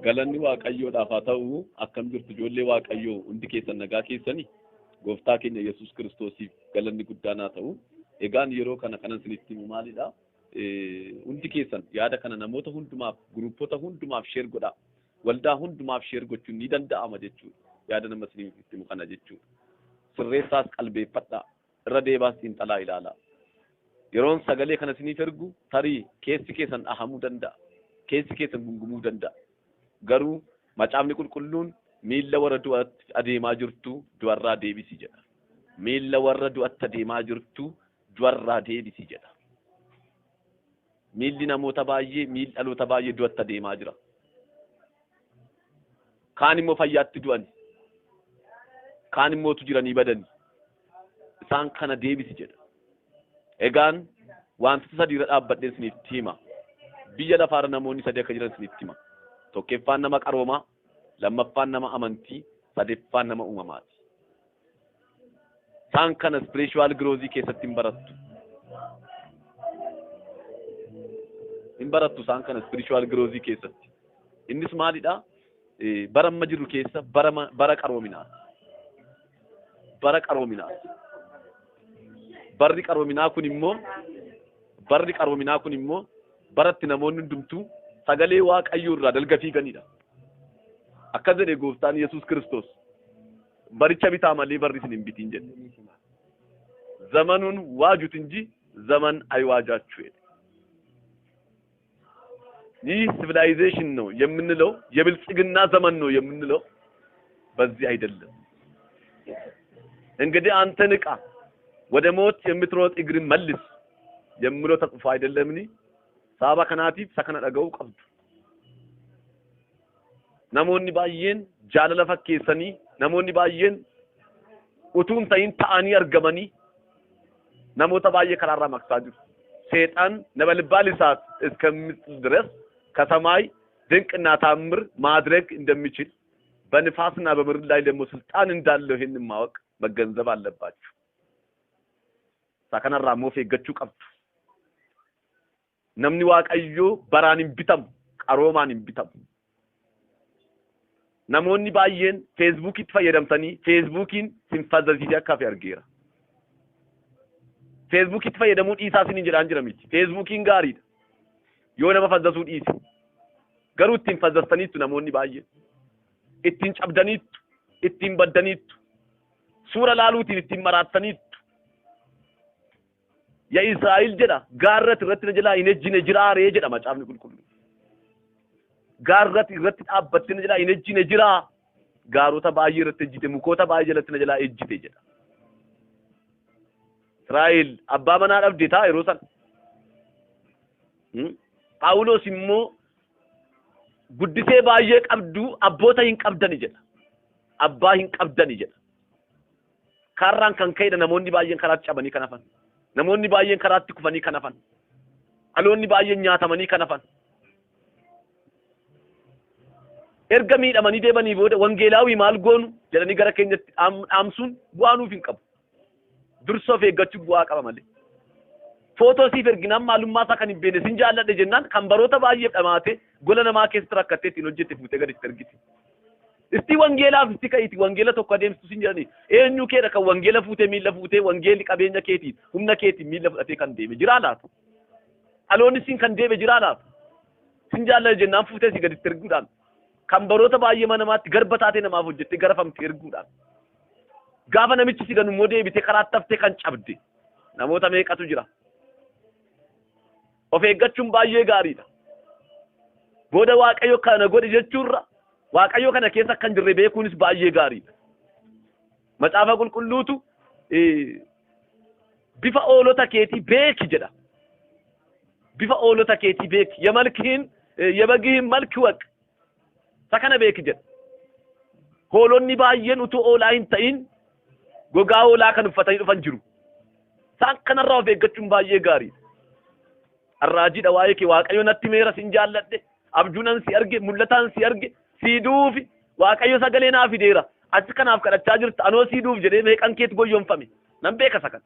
Galanni Waaqayyoodhaaf haa ta'u. Akkam jirtu ijoollee Waaqayyoo, hundi keessan nagaa keessanii? Gooftaa keenya Yesuus Kiristoosiif galanni guddaan haa ta'u. Egaan yeroo kana kanan isinitti himu maalidha? Hundi keessan yaada kana namoota hundumaaf, guruupota hundumaaf share godhaa. Waldaa hundumaaf share gochuun ni danda'ama jechuudha. Yaada nama isinitti himu kana jechuudha. Sirreessaas qalbeeffadhaa. Irra deebaas xiinxalaa ilaalaa. Yeroon sagalee kana isiniif ergu tarii keessi keessan dhahamuu danda'a. Keessi keessan gungumuu danda'a. Garuu macaafni qulqulluun miilla warra du'atti adeemaa jirtu du'arraa deebisi jedha. Miilla warra du'atti adeemaa jirtu du'arraa deebisi jedha. Miilli namoota baay'ee, miilli dhaloota baay'ee du'atti adeemaa jira. Kaan immoo fayyaatti du'ani. Kaan immootu jiranii badani. Isaan kana deebisi jedha. Egaan wantoota sadii irra dhaabbadheen isinitti hima. Biyya lafaarra namoonni sadii akka jiran isinitti hima. Tokkoffaan nama qaroomaa, lammaffaan nama amantii, sadaffaan nama uumamaati. Isaan kana spiritual growth keessatti hin barattu. Hin barattu isaan kana spiritual growth keessatti. Innis maalidha? Bara amma jirru keessa bara qaroominaati. Bara qaroominaati. Barri qaroominaa kun immoo, barri qaroominaa kun immoo baratti namoonni hundumtuu sagalee Waaqayyoo irraa dalga fiiganidha. Akkas jedhe Gooftaan Yesuus Kiristoos. Baricha bitaa malee barri isin hin bitiin jedhe. ዘመኑን ዋጁት እንጂ ዘመን አይዋጃችሁ jedhe። ይህ civilization ነው የምንለው፣ የብልጽግና ዘመን ነው የምንለው በዚህ አይደለም። እንግዲህ አንተ ንቃ፣ ወደ ሞት የምትሮጥ እግርን መልስ የሚለው ተጽፎ አይደለምን? Sababa kanaatiif isa kana dhaga'uu qabdu. Namoonni baay'een jaalala fakkeessanii, namoonni baay'een utuu hin ta'in ta'anii argamanii namoota baay'ee karaarraa maqsaa jiru. ሰይጣን ነበልባል እሳት እስከሚጥል ድረስ ከሰማይ ድንቅና ታምር ማድረግ እንደሚችል፣ በንፋስና በምድር ላይ ደግሞ ስልጣን እንዳለው ይህንን ማወቅ መገንዘብ አለባችሁ። Isa kanarraa immoo of eeggachuu qabdu. Namni Waaqayyoo baraan hin bitamu, qaroomaan hin bitamu. Namoonni baay'een Feesbuukitti fayyadamtanii Feesbuukiin sin fazzasiisee akka hafe argeera. Feesbuukitti fayyadamuu dhiisaa isiniin jedhaan jira miti. Feesbuukiin gaariidha. Yoo nama fazzasuu dhiise. Garuu ittiin fazzastaniittu namoonni baay'een. Ittiin cabdaniittu, ittiin baddaniittu, suura laaluutiin ittiin maraattaniittu. Ya Israa'el jedha, gaarratti irratti na jalaa hin ejjine jiraaree jedha macaafni qulqulluun. Gaarratti irratti dhaabbattee na jalaa hin ejjine jiraa. Gaarota baay'ee irratti ejjite, mukoota baay'ee jalatti na jalaa ejjite jedha. Israa'el abbaa manaa dhabde taa yeroo sana. Phaawulos immoo guddisee baay'ee qabdu abboota hin qabdani jedha. Abbaa hin qabdani jedha. Karraan kan ka'edha namoonni baay'een karaatti cabanii kan hafan. Namoonni baay'een karaatti kufanii kan hafan. Dhaloonni baay'een nyaatamanii kan hafan. Erga miidhamanii deemanii booda wangeelaawii maal goonu jedhanii gara keenyatti dhaamsuun bu'aa nuuf hin qabu. Dursa of eeggachuun bu'aa qaba malee. Footoo siif erginaan maalummaa isaa kan hin beekne sin jaalladhe jennaan kan baroota baay'eef dhamaate gola namaa keessatti rakkattee ittiin hojjette fuutee gadi itti ergite. Isti wangeelaaf isti ka'iiti wangeela tokko adeemsitu sin jedhanii eenyu keedha kan wangeela fuutee miilla fuutee, wangeelli qabeenya keetiin humna keetiin miilla fudhatee kan deeme jiraa laata? Dhaloonni siin kan deeme jiraa laata? Sin jaalladhe jennaan fuutee si gaditti erguudhaan kan baroota baay'ee mana namaatti garba taatee namaaf hojjettee garafamte erguudhaan gaafa namichi si ganu immoo deebitee karaatti haftee kan cabde namoota meeqatu jira? Of eeggachuun baay'ee gaariidha. Booda Waaqayyo kana godhe jechuurra Waaqayyo kana keessa kan jirre beekuunis baay'ee gaariidha. Macaafa qulqulluutu bifa oolota keetii beeki jedha. Bifa oolota keetii beeki. የመልክህን የበግህን መልክ እወቅ. Isa kana beeki jedha. Hoolonni baay'een utuu oolaa hin ta'in gogaa hoolaa kan uffatanii dhufan jiru. Isaan kanarraa of eeggachuun baay'ee gaariidha. Arraajiidha waa'ee kee Waaqayyo natti meera, sin jaalladhe, abjuunan si arge, mul'ataan si arge, sii duufi Waaqayyo sagalee naa fideera, achi kanaaf kadhachaa jirta, anoo sii duuf jedhee meeqan keetu goyyomfame. Nan beeka isa kana.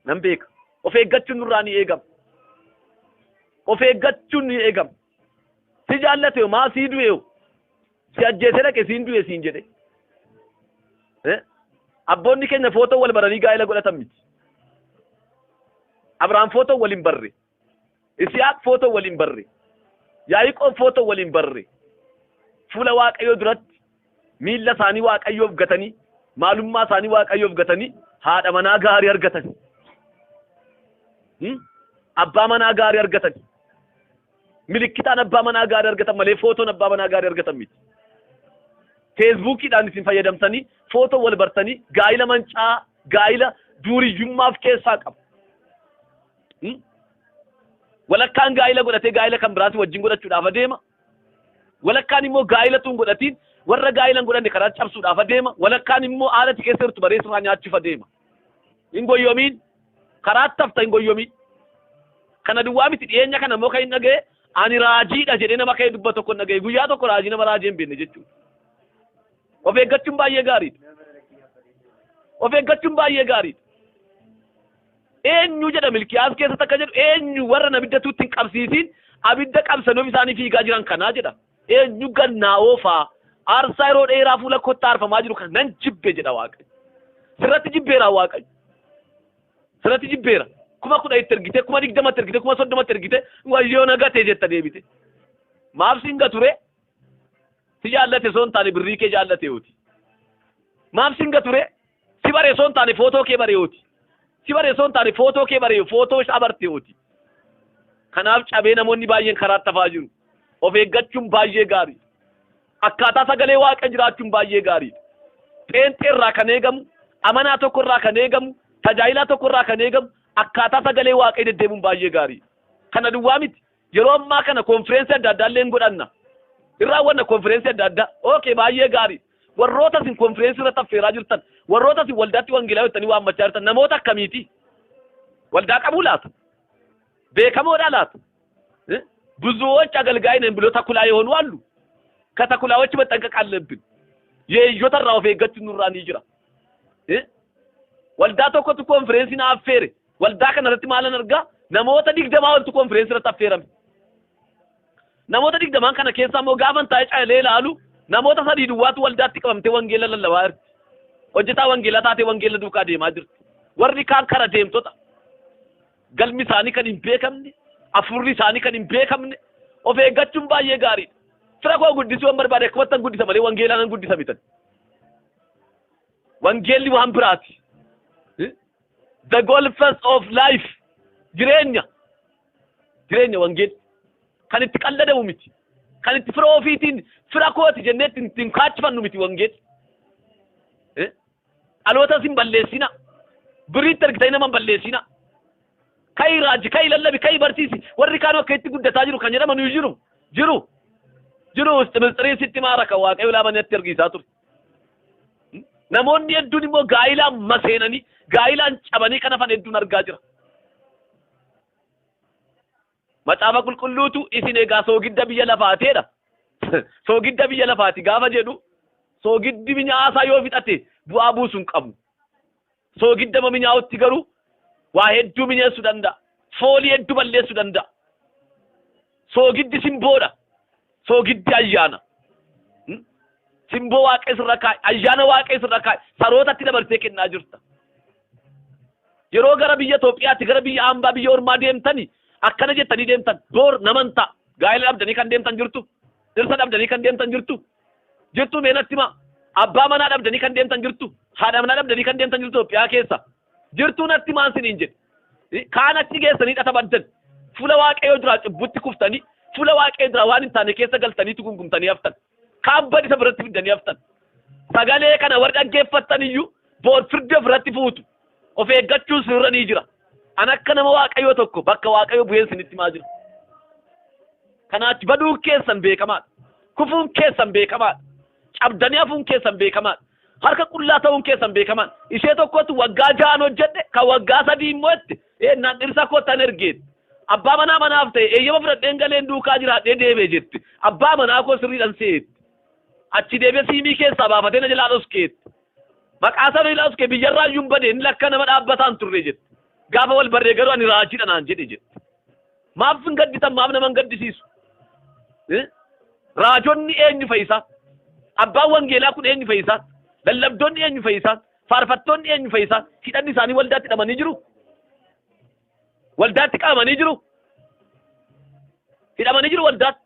Nan beeka. Of eeggachuun nurraa ni eegama. Of eeggachuun ni eegama. Si jaallate maa sii du'e si ajjeesee dhaqe siin du'e siin jedhe. Abboonni keenya footoo wal baranii gaa'ela godhatan miti. Abrahaam footoo wal hin barre. Isihaaq footoo wal hin barre. Yaa'iqoob footoo wal hin barre. Fuula Waaqayyoo duratti miilla isaanii Waaqayyoof gatanii maalummaa isaanii Waaqayyoof gatanii haadha manaa gaarii argatan. Abbaa manaa gaarii argatan. Milikkitaan abbaa manaa gaarii argatan malee footoon abbaa manaa gaarii argatan miti. Feesbuukiidhaan isin fayyadamtanii footoo wal bartanii gaa'ila mancaa gaa'ila duuriyyummaaf keessaa qabu. Walakkaan gaa'ila godhatee gaa'ila kan biraati wajjin godhachuudhaaf adeema. Walakkaan immoo gaa'ila tun godhatiin warra gaa'ila hin godhanne karaa cabsuudhaaf adeema. Walakkaan immoo haala ati keessa jirtu bareessuudhaan nyaachuuf adeema. Hin goyyoomiin karaa tafta hin goyyoomiin. Kana duwwaa miti dhiyeenya kana immoo kan hin dhaga'e ani raajiidha jedhee nama ka'ee dubba tokko hin dhaga'e guyyaa tokko raajii nama raajii hin beekne jechuudha. Of eeggachuun baay'ee gaariidha. Of eeggachuun baay'ee gaariidha. Eenyu jedha Milkiyaas keessatti akka jedhu eenyu warra abidda tuutti hin qabsiisin abidda qabsanuuf isaanii fiigaa jiran kanaa jedha. Eenyu gannaa oofaa aarsaa yeroo dheeraa fuula kottaa aarfamaa jiru kan nan jibbe jedha Waaqayyo. Sirratti jibbeera Waaqayyo. Sirratti jibbeera. 10,000 itti ergite, 20,000 ergite, 30,000 ergite, wayyoo na gate jetta deebite. Maaf siin gature? Si jaallate soon taane birrii kee jaallate yooti. Maaf siin gature? Si baree soon taane footoo kee baree yooti. Si baree soon taane footoo kee baree footoo isaa barte yooti. Kanaaf cabee namoonni baay'een karaa tafaa jiru. Of eeggachuun baay'ee gaarii. Akkaataa sagalee Waaqa jiraachuun baay'ee gaariidha. Pheenxee irraa kan eegamu, amanaa tokko irraa kan eegamu, tajaajilaa tokko irraa kan eegamu, akkaataa sagalee Waaqayyoo deddeemuun baay'ee gaariidha. Kana duwwaa miti. Yeroo ammaa kana konfireensii adda addaa illee hin godhanna. Hin raawwanna konfireensii adda addaa. Okay, baay'ee gaarii. Warroota isin konfireensii irratti affeeraa jirtan, warroota isin waldaatti wangeelaa jettanii waammachaa jirtan namoota akkamiiti? Waldaa qabuu laata? Beekamoodhaa laata? ብዙዎች አገልጋይ ነን ብሎ ተኩላ የሆኑ አሉ። ከተኩላዎች መጠንቀቅ አለብን። የዮተራ of eeggachuun nurraa ni jira. Waldaa tokkotu konfireensii na affeere. Waldaa kana irratti maalan argaa? Namoota 20 oltu konfireensii irratti affeerame. Namoota 20 kana keessaa immoo gaafan taa'ee caalee ilaalu namoota 3 duwwaatu waldaatti qabamtee wangeela lallabaa jirti. Hojjetaa wangeelaa taatee wangeela duukaa deemaa jirti. Warri kaan kara deemtota. Galmi isaanii kan hin beekamne, afurri isaanii kan hin beekamne, of eeggachuun baay'ee gaariidha. Fira koo guddisuu waan barbaade akkumattan guddisa malee wangeelaa nan guddisa mitan. Wangeelli waan biraati. The golfers of life. Jireenya. Jireenya wangeelli. Kan itti qalladamu miti. Kan itti fira ofiitiin fira kooti jennee ittiin kaachifannu miti wangeelli. Dhaloota isin balleessina. Birriitti argitanii nama hin balleessina. Kai raaji, kai lallabi, kai barsiisi. Warri kaan akka itti guddataa jiru kan jedhaman jiru. Jiru. Jiru mistiriin sitti maaraka Waaqayyo laamanitti argisaa ture. Namoonni hedduun immoo gaa'ilaan maseenanii, gaa'ilaan cabanii kan hafan hedduun argaa jira. Macaafa qulqulluutu isin egaa soogidda biyya lafaateedha. Soogidda biyya lafaati gaafa jedhu soogiddi minyaasaa yoo fixate bu'aa buusuu hin qabu. Soogidda minyaa'utti garuu waa hedduu minyeessuu danda'a. Foolii hedduu balleessuu danda'a. Soogiddi simboodha. Soogiddi ayyaana. Simboo Waaqa isirra kaa'e, ayyaana Waaqa isirra kaa'e, sarootatti dabarsee kennaa jirta. Yeroo gara biyya Itoophiyaatti, gara biyya hambaa, biyya ormaa deemtani akkana jettanii deemtan, door naman ta'a. Gaa'ela dhabdanii kan deemtan jirtu, dhirsa dhabdanii kan deemtan jirtu, jirtu meenatti himaa. Abbaa manaa dhabdanii kan deemtan jirtu, haadha manaa dhabdanii kan deemtan jirtu Itoophiyaa keessa. Jirtuu natti maan siniin jedhe. Kaan achi geessanii dhata baddan. Fuula Waaqayyoo duraa cubbutti kuftanii, fuula Waaqayyoo duraa waan hin taane keessa galtaniitu gungumtanii haftan. Kaan badisa biratti fiddanii haftan. Sagalee kana warri dhaggeeffattan iyyuu boor firdi ofirratti fuutu. Of eeggachuun sirra ni jira. An akka nama Waaqayyoo tokko bakka Waaqayyoo bu'een sinitti himaa jira. Kanaachi baduun keessan beekamaadha. Kufuun keessan beekamaadha. Cabdanii hafuun keessan beekamaadha. Harka qullaa ta'uun keessan beekamaadha. Ishee tokkotu waggaa 6 hojjedhe kan waggaa 3 immoo itti naan dhirsa kottan ergeetti. Abbaa manaa manaaf ta'e eeyyama fudhadheen galeen duukaa jiraadhee deebee jetti. Abbaa manaa koo sirriidhaan seetti. Achi deebee siimii keessaa baafatee na jalaa dhoskeetti. Maqaa sana jalaa dhoskee biyyarraa iyyuu hin badee inni lakka nama dhaabbataan turre jetti. Gaafa wal barree garuu ani raajiidha naan jedhe jetti. Maaf hin gadditan, maaf nama hin gaddisiisu? Raajonni eenyu fa'isaa? Abbaan wangeelaa kun eenyu fa'isaa? Lallabdoonni eenyu fa'isaa? Faarfattoonni eenyu fa'isaa? Hidhanni isaanii waldaatti hidhamanii jiru? Waldaatti qabamanii jiru? Hidhamanii jiru waldaatti?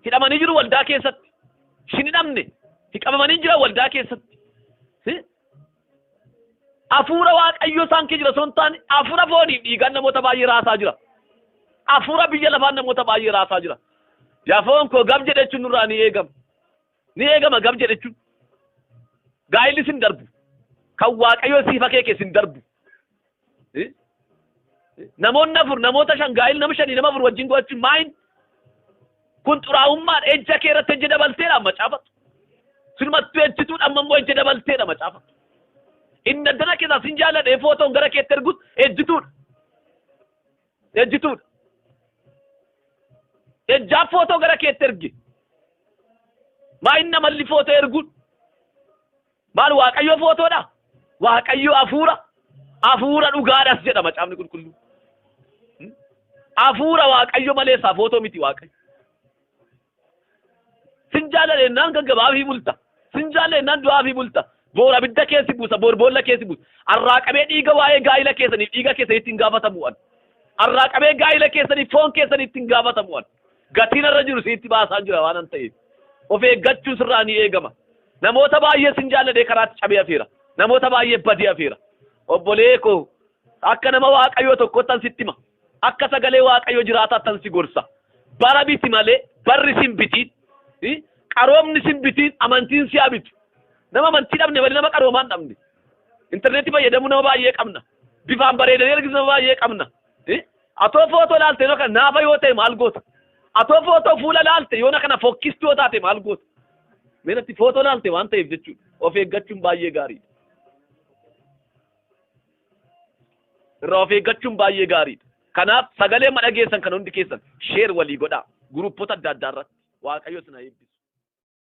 Hidhamanii jiru waldaa keessatti? Hin hidhamne. Qabamanii jira waldaa keessatti. Hafuura Waaqayyoo isaan kee jira osoo hin taane hafuura fooniif dhiigaan namoota baay'ee raasaa jira. Hafuura biyya lafaan namoota baay'ee raasaa jira. Yaa foon koo gab jedhe jechuun nurraa ni eegama. Ni eegama gab jedhe jechuun. Gaa'illi sin darbu. Kan Waaqayyoo siif akeeke sin darbu. Namoonni afur namoota shan gaa'il nama shanii nama afur wajjin go'achuun maayin kun xuraa'ummaadha. Ejja kee irratti ejja dabalteedha macaafatu. Sinumattuu ejjituudha amma immoo ejja dabalteedha macaafatu. Inni addana keessaa sin jaalladhee footoon gara keetti ergus ejjituudha. Ejjituudha. Ejjaaf footoo gara keetti erge. Maa inni namalli footoo erguun? Maal Waaqayyo footoodha? Waaqayyo hafuura. Hafuura dhugaadhas jedha macaafni qulqulluu. Hafuura Waaqayyo malee isaa footoo miti Waaqayyo. Sin jaalladhennaan gaggabaafii bulta. Sin jaalladhennaan du'aafii bulta. Boor abidda keessi buusa, boor boolla keessi buusa. Arraaqabee dhiiga waa'ee gaa'ila keessaniif dhiiga keessanitti hin gaafatamu an. Arraaqabee gaa'ila keessaniif foon keessanitti hin gaafatamu an. Gatiin irra jiru sitti baasaa jira waan an ta'eef. Of eeggachuun sirraa ni eegama. Namoota baay'ee sin jaalladhee karaatti cabee hafeera. Namoota baay'ee badee hafeera. Obbolee koo akka nama Waaqayyoo tokkottan sitti hima. Akka sagalee Waaqayyoo jiraataattan si gorsa. Bara biti malee barri sin bitiin. Qaroomni sin bitiin amantiin si habitu. Nama amantii dhabne malee nama qaroomaan dhabne. Intarneetii fayyadamuu nama baay'ee qabna. Bifaan bareedanii argisu nama baay'ee qabna. Atoo footoo laalte yoo kana naafa yoo ta'e maal goota? Atoo footoo fuula laalte yoo kana fokkistuu yoo taate maal goota? Meenatti footoo laalte waan ta'eef jechuudha. Of eeggachuun baay'ee gaariidha. Irraa of eeggachuun baay'ee gaariidha. Kanaaf sagalee madhageessan kan hundi keessan sheer walii godhaa. Guruppota adda addaa irratti Waaqayyo sina eebbisu.